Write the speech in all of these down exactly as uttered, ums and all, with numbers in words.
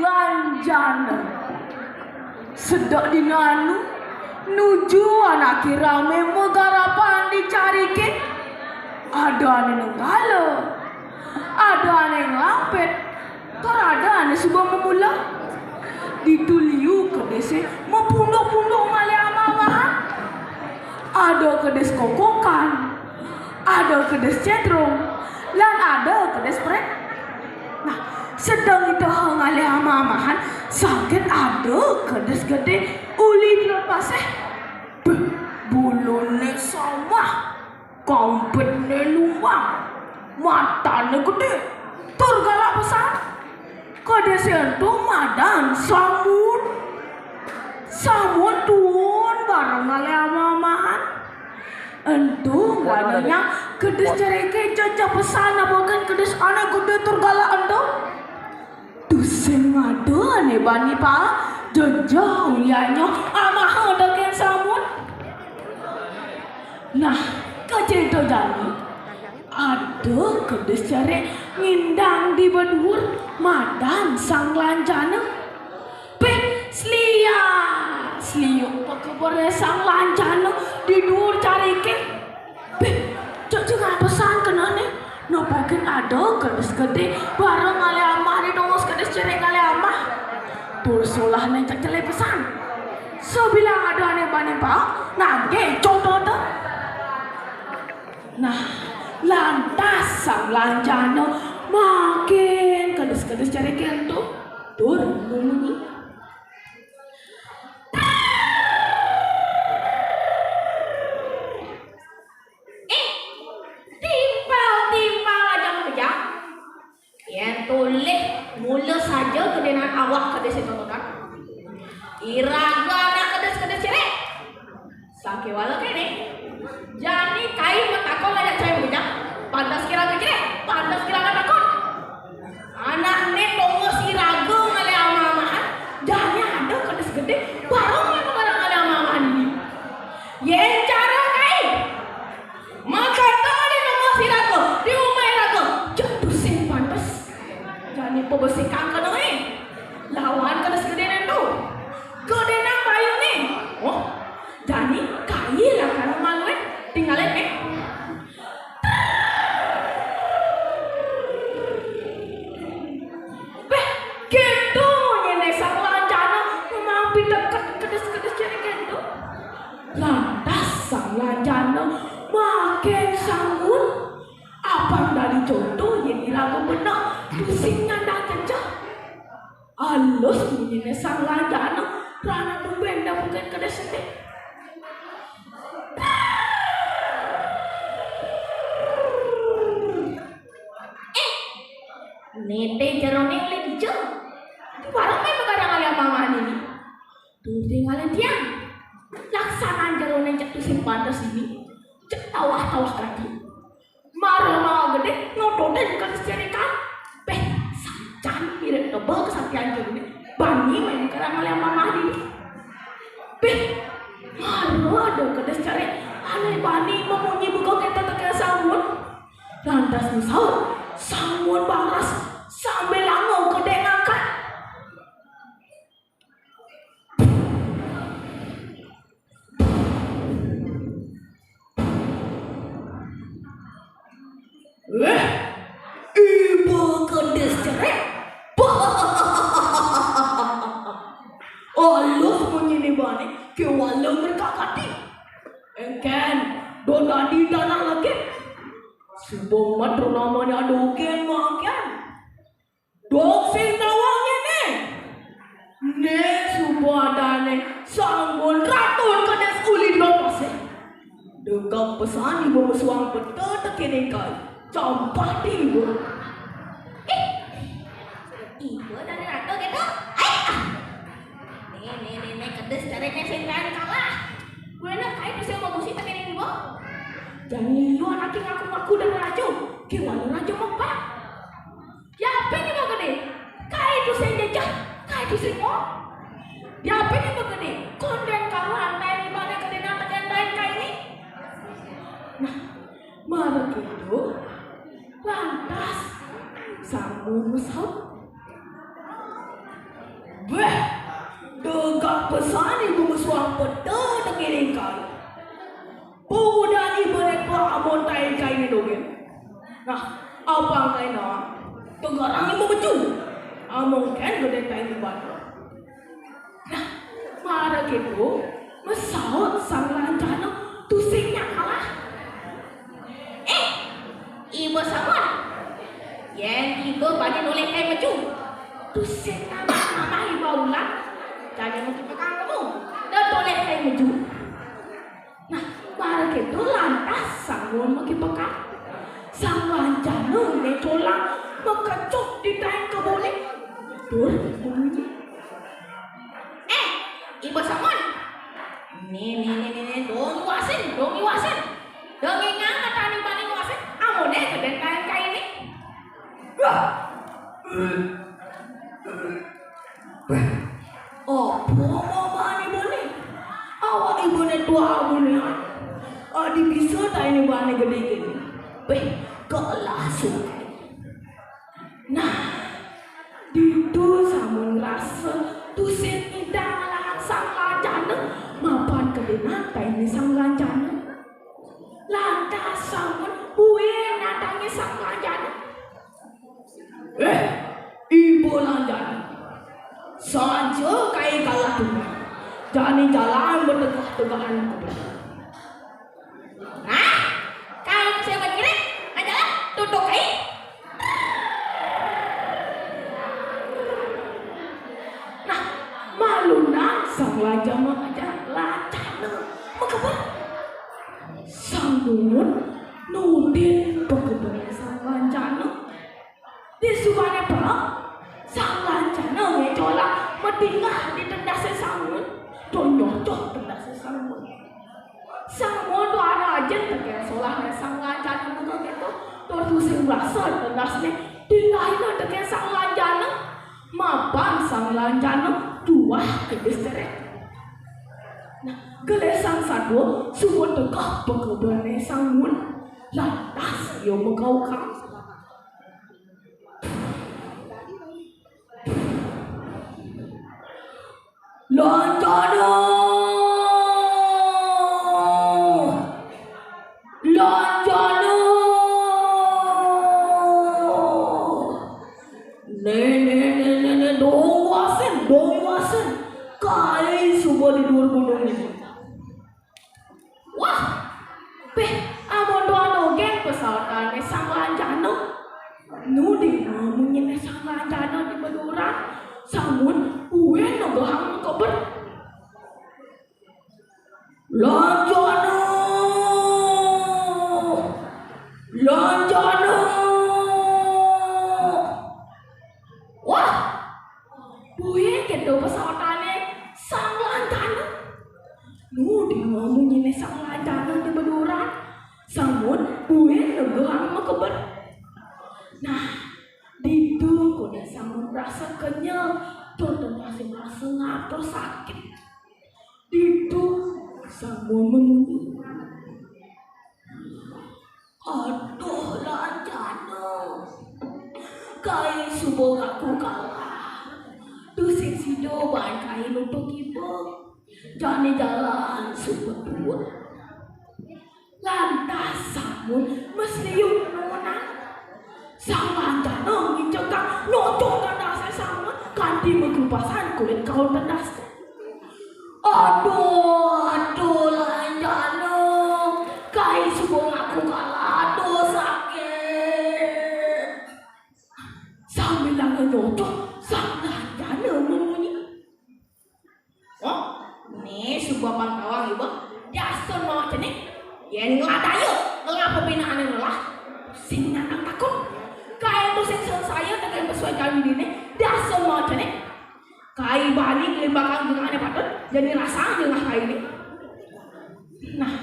Lanjana. Sedek dina anu, nuju anaké ramé magarapan dicariké. Ada ané nenggala, ada ané nglampit, tur ada ané suba mamula. Ditu liu kedisé mapunduk-punduk ngalih amah-amahan. Ada kedis kokokan, ada kedis cétrung, lan ada kedis prét. Nah, sedeng ida ngalih amah-amahan, saget ada kedis gedé uli di luar pasih. Béh, buluné samah, kampetné lumbang, matané gedé, tur galak pesan. Kedisé ento madan Samun. Samun tuun bareng ngalih amah-amahan. Ento, waduh, wadahnya kedis ceriké jejeh pesan nabukin kedis ané gedé tur galak ento. Tusing ada ané bani paek, jejeh uliannya amaha tekén Samun. Nah, kacerita jani, ada kedis cerik ngindang di beduur madan Sang Lanjana. Béh, slias-liuk pakeberé Sang Lanjana di duur cariké. Béh, cek jengah pesan kenané. Nabukin ada kedis gedé bareng ngalih amah, ditongos kedis cerik ngalih amah. Tur solahné cek celé pesan. Sabilang ada ané bani paek, nagih conto to. Nah, lantas Sang Lanjana makin kedis-kedis ceriké ento tur mamunyi. Eh, timpal-timpal aja makejang. Yén tolih mula saja gedénan awak kedis ento, iraga anak kedis-kedis cerik. Sakéwala kéné, jani kai matakon ngajak cai makejang, pantes iraga cerik, pantes iraga takon. Anak né tongos iraga ngalih amah-amahan, jani ada kedis gedé, bareng ngalih amah-amahan dini. Yén cara kai, makata di tongos iraga, di umah iraga, jeg tusing pantes. Jani pabesikang kenané lawan kedis gedénan to. Gedénan bayuné. Oh, jani kai lakar maluin, tingalin, eh. Béh, kéto munyiné Sang Lanjana, mamaang piteket kedis-kedis ceriké ento. Lantas Sang Lanjana makin sangun. Apang dadi conto yén iraga beneh tusing nyandang jejeh. Alus munyiné Sang Lanjana, krana tumbén nabukin kedis gedé. Eh, né té jeroné uli dija? Di warung mé magarang ngalih amah-amahan dini. Tur tingalin tiang. Laksanan jeroné jeg tusing pantes dini. Jeg tawah-tawah kadi. Mara mawa gedé, ngototin ka kecerikan. Béh, sajan mirip tebel kesakian jeroné. Bani main karang ngalih amah-amahan dini. Béh, mara ada kedis cerik ané bani mamunyi buka kéto tekén Samun. Lantas masaut Samun baras sambil lango gedé ngangkat. Eh, iba kedis cerik. Alus munyiné bani, kéwala ngrekak ati. Éngkén, da dadi tanah legit. Suba mat runamané ada ugin mangkin. Dong sing nawang ngéné. Né suba adané Samun Ratu kedis uli di luar pasih. Dengkak pesan iba masuang peta tekén kai. Campah ti iba. Eh, iba adané ratu kéto. Ai, ah. Né, né, né, né, kedis ceriké sing kalah. Kuwi nak kai bisa mabusi tekén iba. Jani liu anaké ngaku-ngaku adané ratu. Kéwala ratu mapang. Yapin iba gedé, kai tusing jejeh, kai tusing mo. Yapin iba gedé, kondén karuan tain ibané gedé nang tekén tain kai né. Nah, mara kéto, lantas Samun masaut. Béh, degah pesan iba ngesuang peta dengki lingkar. Pemuda iba ne tua amun tain kai ne dogén. Nah, apang kai na, tegarang iba meju. Amun kén gede tain iba. Nah, mara keto, mesaut Sang Lanjana tusing nyak kalah. Eh, iba Samun. Yén iba bani nolih kai meju, tusing nambah-nambah iba ulah. Jani maki pekang kamu. Da tolih kai meju. Nah, mara keto lantas Samun maki pekang. Sang Lanjana ne colang makecup di tain kebo ne. Tur mamunyi. Eh, iba Samun. Ni, ni, ni, ni, ni, dong iwasin, dong iwasin. Dong ingang kata ni bani iwasin, amun ne geden tain kai ne. Wah. Béh, apa mama ni bani? Awak iba ne tua amun ne. Adi bisa tain iba ne gede gini. Béh, kalah sukai. Nah, ditu Samun ngrasa tusing nyidang ngalahang Sang Lanjana mapan kedénan tainé Sang Lanjana. Lantas Samun buin nantangin Sang Lanjana. Eh, iba Lanjana. Saja kai kalah tunggal. Jani jalan betegah-tegahan. Hah? Kai bisa berkirim? Ajalah, tutuk kai. Nah, malunang Sang Lanjana aja Lanjana makeber. Samun nutin pakeberan Sang Lanjana. Disubané perem, Sang Lanjana ngecolang matinggal di tendasé Samun. Tur nyocok tendasé Samun. Samun tuara ajin tekén solahné Sang Lanjana buka kéto, tur tusing brasa tendasné tinggalina tekén Sang Lanjana. Mapan Sang Lanjana tuah kedis ceret. Nah, gelisang satua suba tegeh pakeberané Samun. Lantas ia makaukang. Lanjana! Lanjana! Né, né, né, né, né, dong iwasin, dong iwasin. Kai suba di duur gunung né. Wah, béh, amun tuan dogén pasautané Sang Lanjana. Nu dingeh munyiné Sang Lanjana di beduuran, Samun buin negehang makeber. Lanjana! Lanjana! Wah, buin kéto pasautané Sang Lanjana. Nu dingeh munyiné Sang Lanjana di beduuran, Samun buin negehang makeber. Nah, ditu koné Samun rasa kenyel, tur tendasé rasa ngatur sakit. Ditu Samun mamunyi. Aduh, Lanjana. Kai suba ngaku kalah. Tusing sida baan kai nutuk iba. Jani jalan suba tuut. Lantas Samun masliuh nunas. Sang Lanjana ngincegang nocok tendasé Samun kanti magelupasan kulit kaul tendasé. Aduh, aduh, Lanjana. Kai suba ngaku kalah, aduh, sakit. Sambilanga nyocok, Sang Lanjana mamunyi. Oh, né suba pang tawang iba. Dasar mawa cenik. Yén ngelah daya, ngelah pepinaané ngelah. Sing nandang takut. Kai tusing sangsaya tekén pesuécan didiné. Dasar mawa cenik. Kai bani ngelimbakang jengahné patut, jani rasang jengah kainé. Nah,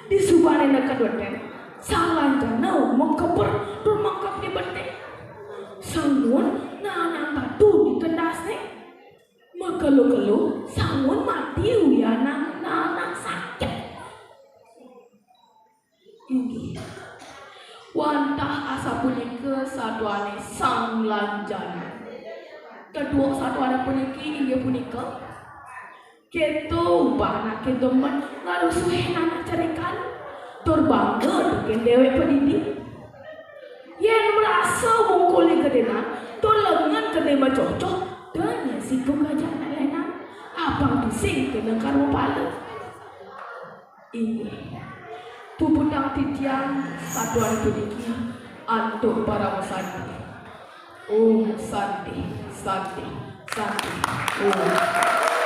disubané neked wetén, Sang Lanjana makeber tur mangkep di beté. Samun naanang batu di tendasné. Makelo-kelo, Samun mati uyanang naanang sakit. Inggih. Wantah asapunika satuané Sang Lanjana. Kedua satuan puniki inggih punika, keto upah anaké demen ngarusuhin anak cerikan, tur bangga tekén déwék padidik. Yén merasa bungkulé gedénan, tur lengen gedé macocoh, da nyai siku ngajak anak lénan, apang tusing kena karma pala. Inggih. Puputang titiang satuan puniki antuk parama santi. Om santi, santi, santi. Om.